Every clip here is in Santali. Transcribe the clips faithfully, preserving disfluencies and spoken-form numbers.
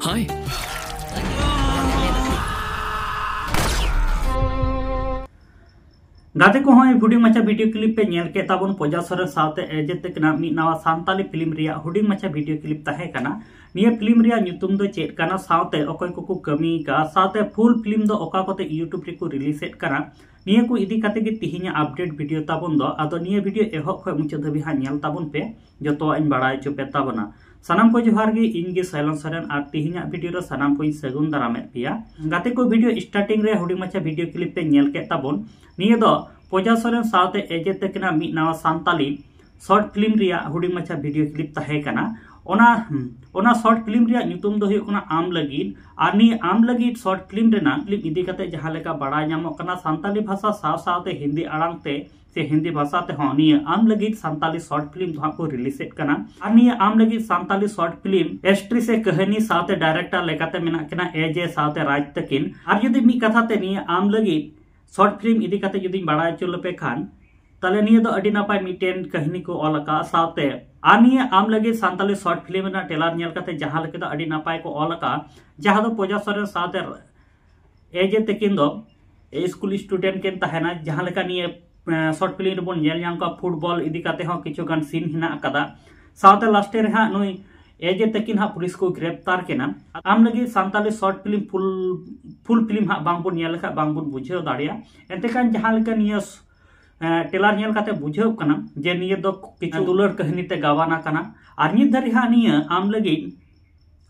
ᱦᱟᱭ᱾ ᱜᱟᱛᱮ ᱠᱚ, ᱦᱚᱸᱜᱼᱚᱭ ᱦᱩᱰᱤᱧ ᱢᱟᱪᱷᱟ ᱵᱷᱤᱰᱤᱭᱳ ᱠᱞᱤᱯ ᱯᱮ ᱧᱮᱞ ᱠᱮᱫ ᱛᱟᱵᱚᱱ ᱯᱚᱡᱟ ᱥᱚᱨᱮᱱ ᱥᱟᱶᱛᱮ ᱮᱡᱮ ᱛᱟᱹᱠᱤᱱᱟᱜ ᱢᱤᱫ ᱱᱟᱣᱟ ᱥᱟᱱᱛᱟᱞᱤ ᱯᱷᱤᱞᱢ ᱨᱮᱭᱟᱜ ᱦᱩᱰᱤᱧ ᱢᱟᱪᱷᱟ ᱵᱷᱤᱰᱤᱭᱳ ᱠᱞᱤᱯ ᱛᱟᱦᱮᱸ ᱠᱟᱱᱟ᱾ ᱱᱤᱭᱟᱹ ᱯᱷᱤᱞᱢ ᱨᱮᱭᱟᱜ ᱧᱩᱛᱩᱢ ᱫᱚ ᱪᱮᱫ ᱠᱟᱱᱟ, ᱥᱟᱶᱛᱮ ᱚᱠᱚᱭ ᱠᱚᱠᱚ ᱠᱟᱹᱢᱤ ᱟᱠᱟᱫᱼᱟ, ᱥᱟᱶᱛᱮ ᱯᱷᱩᱞ ᱯᱷᱤᱞᱢ ᱫᱚ ᱚᱠᱟ ᱠᱚᱛᱮ ᱭᱩᱴᱩᱵᱽ ᱨᱮᱠᱚ ᱨᱤᱞᱤᱡᱮᱫ ᱠᱟᱱᱟ, ᱱᱤᱭᱟᱹ ᱠᱚ ᱤᱫᱤ ᱠᱟᱛᱮ ᱜᱮ ᱛᱤᱦᱤᱧᱟᱜ ᱟᱯᱰᱮᱴ ᱵᱷᱤᱰᱤᱭᱳ ᱛᱟᱵᱚᱱ ᱫᱚ᱾ ᱟᱫᱚ ᱱᱤᱭᱟᱹ ᱵᱷᱤᱰᱤᱭᱳ ᱮᱦᱚᱵ ᱠᱷᱚᱱ ᱢᱩᱪᱟᱹᱫ ᱫᱷᱟᱹᱵᱤᱡ ᱦᱟᱸᱜ ᱧᱮᱞ ᱛᱟᱵᱚᱱ ᱯᱮ, ᱡᱚᱛᱚᱣᱟᱜ ᱤᱧ ᱵᱟᱲᱟᱭ ᱦᱚᱪᱚ ᱯᱮ ᱛᱟᱵᱚᱱᱟ᱾ ᱥᱟᱱᱟᱢ ᱠᱚ ᱡᱚᱦᱟᱨ ᱜᱮ, ᱤᱧ ᱜᱮ ᱥᱟᱭᱞᱚᱱ ᱥᱚᱨᱮᱱ, ᱟᱨ ᱛᱤᱦᱤᱧᱟᱜ ᱵᱷᱤᱰᱤᱭᱳ ᱨᱮ ᱥᱟᱱᱟᱢ ᱠᱚᱧ ᱥᱟᱹᱜᱩᱱ ᱫᱟᱨᱟᱢᱮᱫ ᱯᱮᱭᱟ᱾ ᱜᱟᱛᱮ ᱠᱚ, ᱵᱷᱤᱰᱤᱭᱳ ᱥᱴᱟᱨᱴᱤᱝ ᱨᱮ ᱦᱩᱰᱤᱧ ᱢᱟᱪᱷᱟ ᱵᱷᱤᱰᱤᱭᱳ ᱠᱞᱤᱯ ᱯᱮ ᱧᱮᱞ ᱠᱮᱫ ᱛᱟᱵᱚᱱ, ᱱᱤᱭᱟᱹ ᱫᱚ ᱯᱚᱡᱟ ᱥᱚᱨᱮᱱ ᱥᱟᱶᱛᱮ ᱮᱡᱮ ᱛᱟᱹᱠᱤᱱᱟᱜ ᱢᱤᱫ ᱱᱟᱣᱟ ᱥᱟᱱᱛᱟᱞᱤ ᱥᱚᱨᱴ ᱯᱷᱤᱞᱢ ᱨᱮᱭᱟᱜ ᱦᱩᱰᱤᱧ ᱢᱟᱪᱷᱟ ᱵᱷᱤᱰᱤᱭᱳ ᱠᱞᱤᱯ ᱛᱟᱦᱮᱸ ᱠᱟᱱᱟ᱾ ᱚᱱᱟ, ᱚᱱᱟ ᱥᱚᱨᱴ ᱯᱷᱤᱞᱢ ᱨᱮᱭᱟᱜ ᱧᱩᱛᱩᱢ ᱫᱚ ᱦᱩᱭᱩᱜ ᱠᱟᱱᱟ ᱟᱢ ᱞᱟᱹᱜᱤᱫ᱾ ᱟᱨ ᱱᱤᱭᱟᱹ ᱟᱢ ᱞᱟᱹᱜᱤᱫ ᱥᱚᱨᱴ ᱯᱷᱤᱞᱢ ᱨᱮᱱᱟᱜ ᱠᱞᱤᱯ ᱤᱫᱤ ᱠᱟᱛᱮ ᱡᱟᱦᱟᱸ ᱞᱮᱠᱟ ᱵᱟᱲᱟᱭ ᱧᱟᱢᱚᱜ ᱠᱟᱱᱟ, ᱥᱟᱱᱛᱟᱞᱤ ᱵᱷᱟᱥᱟ ᱥᱟᱶ ᱥᱟᱶᱛᱮ ᱦᱤᱱᱫᱤ ᱟᱲᱟᱝ ᱛᱮ ᱥᱮ ᱦᱤᱱᱫᱤ ᱵᱷᱟᱥᱟ ᱛᱮᱦᱚᱸ ᱱᱤᱭᱟᱹ ᱟᱢ ᱞᱟᱹᱜᱤᱫ ᱥᱟᱱᱛᱟᱞᱤ ᱥᱚᱨᱴ ᱯᱷᱤᱞᱢ ᱫᱚ ᱦᱟᱸᱜ ᱠᱚ ᱨᱤᱞᱤᱡᱮᱫ ᱠᱟᱱᱟ᱾ ᱟᱨ ᱱᱤᱭᱟᱹ ᱟᱢ ᱞᱟᱹᱜᱤᱫ ᱥᱟᱱᱛᱟᱞᱤ ᱥᱚᱨᱴ ᱯᱷᱤᱞᱢ ᱥᱴᱳᱨᱤ ᱥᱮ ᱠᱟᱹᱦᱱᱤ ᱥᱟᱶᱛᱮ ᱰᱟᱭᱨᱮᱠᱴᱚᱨ ᱞᱮᱠᱟᱛᱮ ᱢᱮᱱᱟᱜ ᱠᱤᱱᱟ ᱮᱡᱮ ᱥᱟᱶᱛᱮ ᱨᱟᱡᱽ ᱛᱟᱹᱠᱤᱱ᱾ ᱟᱨ ᱡᱩᱫᱤ ᱢᱤᱫ ᱠᱟᱛᱷᱟ ᱛᱮ ᱱᱤᱭᱟᱹ ᱟᱢ ᱞᱟᱹᱜᱤᱫ ᱥᱚᱨᱴ ᱯᱷᱤᱞᱢ ᱤᱫᱤ ᱠᱟᱛᱮ ᱡᱩᱫᱤᱧ ᱵᱟᱲᱟᱭ ᱦᱚᱪᱚ ᱞᱮᱯᱮ ᱠᱷᱟᱱ, ᱛᱟᱦᱞᱮ ᱱᱤᱭᱟᱹ ᱫᱚ ᱟᱹᱰᱤ ᱱᱟᱯᱟᱭ ᱢᱤᱫᱴᱮᱱ ᱠᱟᱹᱦᱱᱤ ᱠᱚ ᱚᱞ ᱟᱠᱟᱫᱼᱟ᱾ ᱥᱟᱶᱛᱮ ᱟᱨ ᱱᱤᱭᱟᱹ ᱟᱢ ᱞᱟᱹᱜᱤᱫ ᱥᱟᱱᱛᱟᱞᱤ ᱥᱚᱨᱴ ᱯᱷᱤᱞᱢ ᱨᱮᱱᱟᱜ ᱴᱨᱮᱞᱟᱨ ᱧᱮᱞ ᱠᱟᱛᱮ ᱡᱟᱦᱟᱸ ᱞᱮᱠᱟ ᱫᱚ ᱟᱹᱰᱤ ᱱᱟᱯᱟᱭ ᱠᱚ ᱚᱞ ᱟᱠᱟᱫᱼᱟ, ᱡᱟᱦᱟᱸ ᱫᱚ ᱯᱚᱡᱟ ᱥᱚᱨᱮᱱ ᱥᱟᱶᱛᱮ ᱮᱡᱮ ᱛᱟᱹᱠᱤᱱ ᱫᱚ ᱥᱠᱩᱞ ᱥᱴᱩᱰᱮᱱᱴ ᱠᱤᱱ ᱛᱟᱦᱮᱱᱟ, ᱡᱟᱦᱟᱸ ᱞᱮᱠᱟ ᱱᱤᱭᱟᱹ ᱥᱚᱨᱴ ᱯᱷᱤᱞᱢ ᱨᱮᱵᱚᱱ ᱧᱮᱞ ᱧᱟᱢ ᱠᱚᱣᱟ, ᱯᱷᱩᱴᱵᱚᱞ ᱤᱫᱤ ᱠᱟᱛᱮ ᱦᱚᱸ ᱠᱤᱪᱷᱩ ᱜᱟᱱ ᱥᱤᱱ ᱦᱮᱱᱟᱜ ᱟᱠᱟᱫᱟ᱾ ᱥᱟᱶᱛᱮ ᱞᱟᱥᱴᱮ ᱨᱮ ᱦᱟᱸᱜ ᱱᱩᱭ ᱮᱡᱮ ᱛᱟᱹᱠᱤᱱ ᱦᱟᱸᱜ ᱯᱩᱞᱤᱥ ᱠᱚ ᱜᱨᱮᱯᱛᱟᱨ ᱠᱤᱱᱟ᱾ ᱟᱢ ᱞᱟᱹᱜᱤᱫ ᱥᱟᱱᱛᱟᱞᱤ ᱥᱚᱨᱴ ᱯᱷᱤᱞᱢ ᱯᱷᱩᱞ, ᱯᱷᱩᱞ ᱯᱷᱤᱞᱢ ᱦᱟᱸᱜ ᱵᱟᱝᱵᱚᱱ ᱧᱮᱞ ᱞᱮᱠᱷᱟᱡ ᱵᱟᱝᱵᱚᱱ ᱵᱩᱡᱷᱟᱹᱣ ᱫᱟᱲᱮᱭᱟᱜᱼᱟ᱾ ᱮᱱᱛᱮ ᱠᱷᱟᱱ ᱡᱟᱦᱟᱸ ᱞᱮᱠᱟ ᱱᱤᱭᱟᱹ ᱴᱨᱮᱞᱟᱨ ᱧᱮᱞ ᱠᱟᱛᱮ ᱵᱩᱡᱷᱟᱹᱣ ᱠᱟᱱᱟ ᱡᱮ ᱱᱤᱭᱟᱹ ᱫᱚ ᱠᱤᱪᱷᱩ ᱫᱩᱞᱟᱹᱲ ᱠᱟᱹᱦᱱᱤ ᱛᱮ ᱜᱟᱵᱟᱱ ᱟᱠᱟᱱᱟ᱾ ᱟᱨ ᱱᱤᱛ ᱫᱷᱟᱹᱨᱤᱡ ᱦᱟᱸᱜ ᱱᱤᱭᱟᱹ ᱟᱢ ᱞᱟᱹᱜᱤᱫ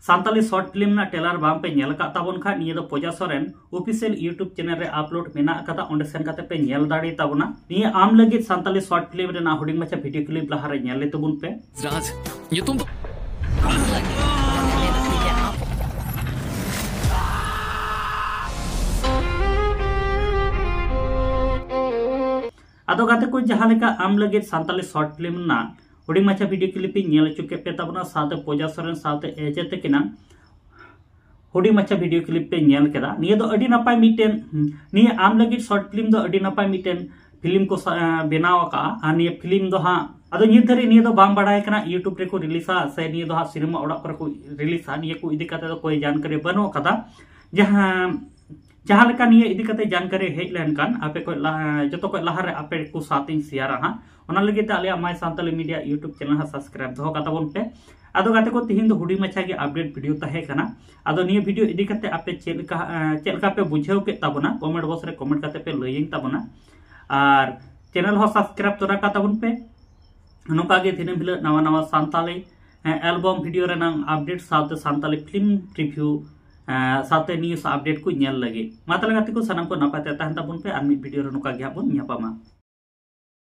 ᱥᱟᱱᱛᱟᱞᱤ ᱥᱚᱨᱴ ᱯᱷᱤᱞᱢ ᱨᱮᱱᱟᱜ ᱴᱨᱮᱞᱟᱨ ᱵᱟᱝ ᱯᱮ ᱧᱮᱞ ᱟᱠᱟᱫ ᱛᱟᱵᱚᱱ ᱠᱷᱟᱱ, ᱱᱤᱭᱟᱹ ᱫᱚ ᱯᱚᱡᱟ ᱥᱚᱨᱮᱱ ᱚᱯᱷᱤᱥᱤᱭᱟᱞ ᱭᱩᱴᱩᱵᱽ ᱪᱮᱱᱮᱞ ᱨᱮ ᱟᱯᱞᱳᱰ ᱢᱮᱱᱟᱜ ᱟᱠᱟᱫᱟ, ᱚᱸᱰᱮ ᱥᱮᱱ ᱠᱟᱛᱮ ᱯᱮ ᱧᱮᱞ ᱫᱟᱲᱮ ᱛᱟᱵᱚᱱᱟ᱾ ᱱᱤᱭᱟᱹ ᱟᱢ ᱞᱟᱹᱜᱤᱫ ᱥᱟᱱᱛᱟᱞᱤ ᱥᱚᱨᱴ ᱯᱷᱤᱞᱢ ᱨᱮᱱᱟᱜ ᱦᱩᱰᱤᱧ ᱢᱟᱪᱷᱟ ᱵᱷᱤᱰᱤᱭᱳ ᱠᱞᱤᱯ ᱞᱟᱦᱟ ᱨᱮ ᱧᱮᱞ ᱞᱮ ᱛᱟᱵᱚᱱ ᱯᱮ᱾ ᱨᱟᱡᱽ ᱧᱩᱛᱩᱢ ᱫᱚ ᱟᱫᱚ ᱜᱟᱛᱮ ᱠᱚ, ᱡᱟᱦᱟᱸ ᱞᱮᱠᱟ ᱟᱢ ᱞᱟᱹᱜᱤᱫ ᱥᱟᱱᱛᱟᱞᱤ ᱥᱚᱨᱴ ᱯᱷᱤᱞᱢ ᱨᱮᱱᱟᱜ ᱦᱩᱰᱤᱧ ᱢᱟᱪᱷᱟ ᱵᱷᱤᱰᱤᱭᱳ ᱠᱞᱤᱯ ᱤᱧ ᱧᱮᱞ ᱦᱚᱪᱚ ᱠᱮᱫ ᱯᱮ ᱛᱟᱵᱚᱱᱟ, ᱥᱟᱶᱛᱮ ᱯᱚᱡᱟ ᱥᱚᱨᱮᱱ ᱥᱟᱶᱛᱮ ᱮᱡᱮ ᱛᱟᱹᱠᱤᱱᱟᱜ ᱦᱩᱰᱤᱧ ᱢᱟᱪᱷᱟ ᱵᱷᱤᱰᱤᱭᱳ ᱠᱞᱤᱯ ᱯᱮ ᱧᱮᱞ ᱠᱮᱫᱟ᱾ ᱱᱤᱭᱟᱹ ᱫᱚ ᱟᱹᱰᱤ ᱱᱟᱯᱟᱭ ᱢᱤᱫᱴᱮᱱ, ᱱᱤᱭᱟᱹ ᱟᱢ ᱞᱟᱹᱜᱤᱫ ᱥᱚᱨᱴ ᱯᱷᱤᱞᱢ ᱫᱚ ᱟᱹᱰᱤ ᱱᱟᱯᱟᱭ ᱢᱤᱫᱴᱮᱱ ᱯᱷᱤᱞᱢ ᱠᱚ ᱥᱟ-, ᱵᱮᱱᱟᱣ ᱟᱠᱟᱫᱼᱟ᱾ ᱟᱨ ᱱᱤᱭᱟᱹ ᱯᱷᱤᱞᱢ ᱫᱚ ᱦᱟᱸᱜ ᱟᱫᱚ ᱱᱤᱛ ᱫᱷᱟᱹᱨᱤᱡ ᱱᱤᱭᱟᱹ ᱫᱚ ᱵᱟᱝ ᱵᱟᱲᱟᱭ ᱠᱟᱱᱟ YouTube ᱨᱮᱠᱚ ᱨᱤᱞᱤᱡᱟ ᱥᱮ ᱱᱤᱭᱟᱹ ᱫᱚ ᱦᱟᱸᱜ ᱥᱤᱱᱮᱢᱟ ᱚᱲᱟᱜ ᱠᱚᱨᱮ ᱠᱚ ᱨᱤᱞᱤᱡᱟ, ᱱᱤᱭᱟᱹ ᱠᱚ ᱤᱫᱤ ᱠᱟᱛᱮ ᱫᱚ ᱠᱳᱭ ᱡᱟᱱᱠᱟᱨᱤ ᱵᱟᱹᱱᱩᱜ ᱟᱠᱟᱫᱟ᱾ ᱡᱟᱦᱟᱸ ᱡᱟᱦᱟᱸ ᱞᱮᱠᱟ ᱱᱤᱭᱟᱹ ᱤᱫᱤ ᱠᱟᱛᱮ ᱡᱟᱱᱠᱟᱨᱤ ᱦᱮᱡ ᱞᱮᱱᱠᱷᱟᱱ ᱟᱯᱮ ᱠᱚ ᱞᱟᱦᱟ, ᱡᱚᱛᱚ ᱠᱚ ᱞᱟᱦᱟᱨᱮ ᱟᱯᱮ ᱠᱚ ᱥᱟᱶᱛᱮᱧ ᱥᱮᱭᱟᱨᱟ ᱦᱟᱸᱜ᱾ ᱚᱱᱟ ᱞᱟᱹᱜᱤᱫ ᱛᱮ ᱟᱞᱮᱭᱟᱜ My Santali Media YouTube channel ᱦᱟᱸᱜ subscribe ᱫᱚᱦᱚ ᱠᱟᱛᱟ ᱵᱚᱱ ᱯᱮ᱾ ᱟᱫᱚ ᱜᱟᱛᱮ ᱠᱚ, ᱛᱤᱦᱤᱧ ᱫᱚ ᱦᱩᱰᱤᱧ ᱢᱟᱪᱷᱟ ᱜᱮ update video ᱛᱟᱦᱮᱸ ᱠᱟᱱᱟ᱾ ᱟᱫᱚ ᱱᱤᱭᱟᱹ video ᱤᱫᱤ ᱠᱟᱛᱮ ᱟᱯᱮ ᱪᱮᱫ ᱞᱮᱠᱟ, ᱮᱸ, ᱪᱮᱫ ᱞᱮᱠᱟ ᱯᱮ ᱵᱩᱡᱷᱟᱹᱣ ᱠᱮᱫ ᱛᱟᱵᱚᱱᱟ, comment box ᱨᱮ comment ᱠᱟᱛᱮ ᱯᱮ ᱞᱟᱹᱭᱟᱹᱧ ᱛᱟᱵᱚᱱᱟ᱾ ᱟᱨ channel ᱦᱚᱸ subscribe ᱛᱚᱨᱟ ᱠᱟᱛᱟ ᱵᱚᱱ ᱯᱮ᱾ ᱱᱚᱝᱠᱟ ᱜᱮ ᱫᱤᱱᱟᱹᱢ ᱦᱤᱞᱳᱜ ᱱᱟᱣᱟ ᱱᱟᱣᱟ ᱥᱟᱱᱛᱟᱲᱤ, ᱮᱸ, album video ᱨᱮᱱᱟᱜ update ᱥᱟᱶᱛᱮ ᱥᱟᱱᱛᱟᱲᱤ film review, ᱮᱸ, ᱥᱟᱶᱛᱮ news update ᱠᱚ ᱧᱮᱞ ᱞᱟᱹᱜᱤᱫ᱾ ᱢᱟ ᱛᱟᱦᱞᱮ ᱜᱟᱛᱮ ᱠᱚ, ᱥᱟᱱᱟᱢ ᱠᱚ ᱱᱟᱯᱟᱭ ᱛᱮ ᱛᱟᱦᱮᱱ ᱛᱟᱵᱚᱱ ᱯᱮ, ᱟᱨ ᱢᱤᱫ video ᱨᱮ ᱱᱚᱝᱠᱟ ᱜᱮ ᱦᱟᱸᱜ ᱵᱚᱱ ᱧᱟᱯᱟᱢᱟ᱾